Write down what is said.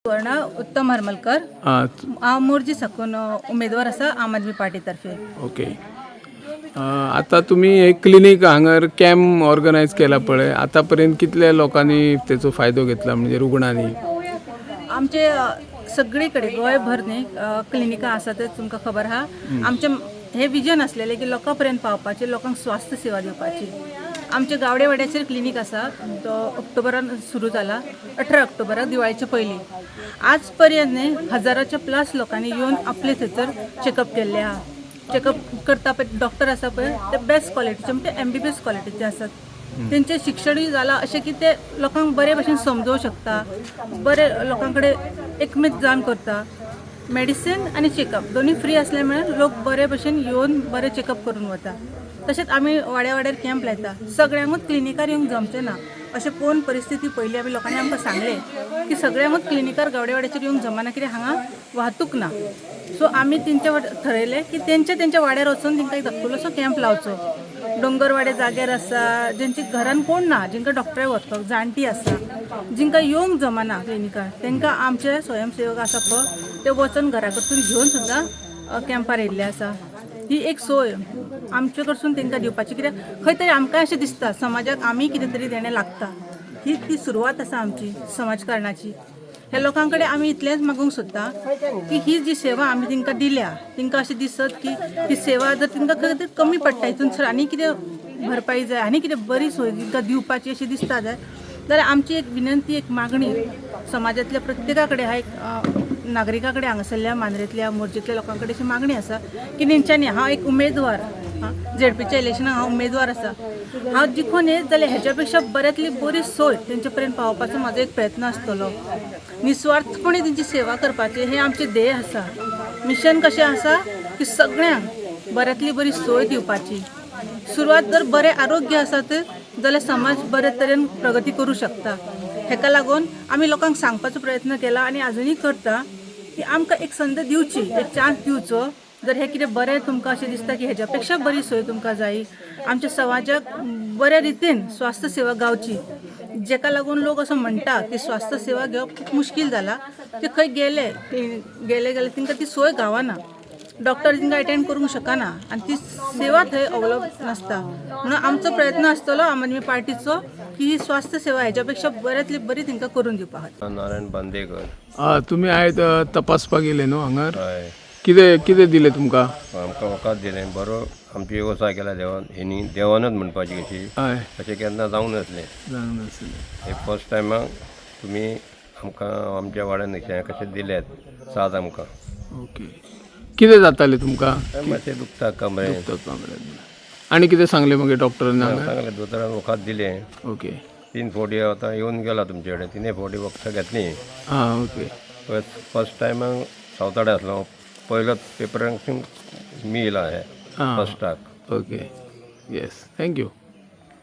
सुवर्णा उत्तम हरमलकर. आं. हांव मोरजी साकून उमेदवार आसा आम आदमी पार्टी तर्फे. ओके, आतां तुमी एक क्लिनीक हांगर कॅम्प ऑर्गनायज केला पळय, आतां पर्यंत कितल्या लोकांनी तेचो फायदो घेतला, म्हणजे रुग्णांनी? आमचे सगळी कडेन गोंयभर न्ही क्लिनिकां आसा, ते तुमकां खबर आहा. आमचें हें विजन आसलेलें की लोकां पर्यंत पावपाचें, लोकांक स्वास्थ सेवा दिवपाची. आमचे गावडे वाड्याचेर क्लिनीक आसा, तो ऑक्टोबरान सुरू जाला, 18 ऑक्टोबराक, दिवाळीचे पयलीं. आज पर्यंत न्ही हजाराच्या प्लस लोकांनी येवन आपले थंयसर चॅकअप केल्ले आहा. चॅकअप करता पळय डॉक्टर आसा पळय, ते बेस्ट क्वॉलिटीचे, म्हणजे एमबीबीएस क्वॉलिटीचे आसात. तेंचें शिक्षणूय जालां अशें की ते लोकांक बरे भशेन समजोवंक शकता, बरे लोकां कडेन एकमेक जाण करता. मेडिसीन आनी चॅकअप दोनूय फ्री आसल्या मुळे लोक बरे भशेन येवन बरे चॅकअप करून वता. तशेंच आमी वाड्या वाड्यार कॅम्प लायता. सगळ्यांकूच क्लिनिकार येवंक जमचें ना अशें पळोवन परिस्थिती पयली आमी लोकांनी आमकां सांगलें की सगळ्यांकूच क्लिनिकार गावडे वाड्याचेर येवंक जमना, कित्याक हांगा वाहतूक ना. सो आमी तेंच्या थरयलें की तेंच्या तेंच्या वाड्यार वचून तेंकां एक धाकटुलोसो कॅम्प लावचो. दोंगरवाडे जाग्यार आसा, जेंच्या घरान कोण ना, जेंकां डॉक्टरा वचपाक, जाणटी आसा, जिंकां येवंक जमना क्लिनिकार, तांकां आमचे स्वयंसेवक आसा पळय, ते वचून घरा कडसून घेवन सुद्दां कॅम्पार येयल्ले आसा. ही एक सोय आमचे कडसून तांकां दिवपाची, कित्याक खंय तरी आमकां अशें दिसता समाजाक आमी कितें तरी देणें लागता. ही ती सुरवात आसा आमची समाजकारणाची. ह्या लोकां कडेन आमी इतलेंच मागूंक सोदता की ही जी सेवा आमी तांकां दिल्या, तांकां अशें दिसत की ही सेवा जर तांकां खंय तरी कमी पडटा, हितून सर आनी कितें भरपाई जाय, आनी कितें बरी सोय तांकां दिवपाची अशी दिसता जाय जाल्यार आमची एक विनंती, एक मागणी समाजांतल्या प्रत्येका कडेन हा, एक नागरिका कडेन, हांगासरल्या मांद्रेंतल्या, मोरजेंतल्या लोकां कडेन अशी मागणी आसा की तेंच्यांनी, हांव एक उमेदवार, झेडपीच्या इलेक्शनाक हांव उमेदवार आसा, हांव जिखून येत जाल्यार हेच्या पेक्षा बऱ्यांतली बरी सोय तेंचे पर्यंत पावोवपाचो म्हाजो एक प्रयत्न आसतलो. निस्वार्थपणे तेंची सेवा करपाची हें आमचें ध्येय आसा. मिशन कशें आसा की सगळ्यांक बऱ्यांतली बरी सोय दिवपाची. सुरवात जर बरें आरोग्य आसा तर जाल्यार समाज बरे तरेन प्रगती करूं शकता. हेका लागून आमी लोकांक सांगपाचो प्रयत्न केला आनी आजुनूय करता की आमकां एक संद दिवची, एक चान्स दिवचो. जर हें कितें बरें तुमकां अशें दिसता की हेज्या पेक्षा बरी सोय तुमकां जायी, आमच्या समाजाक बऱ्या रितीन स्वास्थ सेवा गावची, जेका लागून लोक असो म्हणटा की स्वास्थ सेवा घेवप खूब मुश्कील जाला, ते खंय गेले गेले जाल्यार तांकां ती सोय गावना, डॉक्टर तांकां अटेंड करूंक शकना आनी ती सेवा थंय अवेलेबल नासता. म्हणून आमचो प्रयत्न आसतलो आम आदमी पार्टीचो की ही स्वास्थ सेवा हेज्या पेक्षा बऱ्यांतली बरी तांकां करून दिवपा खातीर. नारायण बांदेकर. आं, तुमी आयज तपासपाक येयले न्हू हांगर? हय. कितें कितें दिलें तुमकां? आमकां वखद दिलें. बरो आमची वेवस्था केल्या देवान, हेणी, देवानच म्हणपाची कशी. अशें केन्ना जावंक नासलें. जावंक नासलें. हे फर्स्ट टायमाक तुमी आमकां आमच्या वाड्यान अशें कशें दिल्यात साथ आमकां. ओके, कितें जातालें तुमकां? मातशें दुखता कमरेन. दुखता कमरेन. आनी कितें सांगलें मागीर डॉक्टरान हांगा? सांगलें, दोतोरान वखद दिलें. तीन फावटी आतां येवन गेला तुमचे कडेन, तिनूय फावटी वखदां घेतलीं. आं ओके फर्स्ट टायमाक सावताडे आसलो, पयलो पेपरांक मी येयला हे फर्स्टाक. Okay, yes, thank you.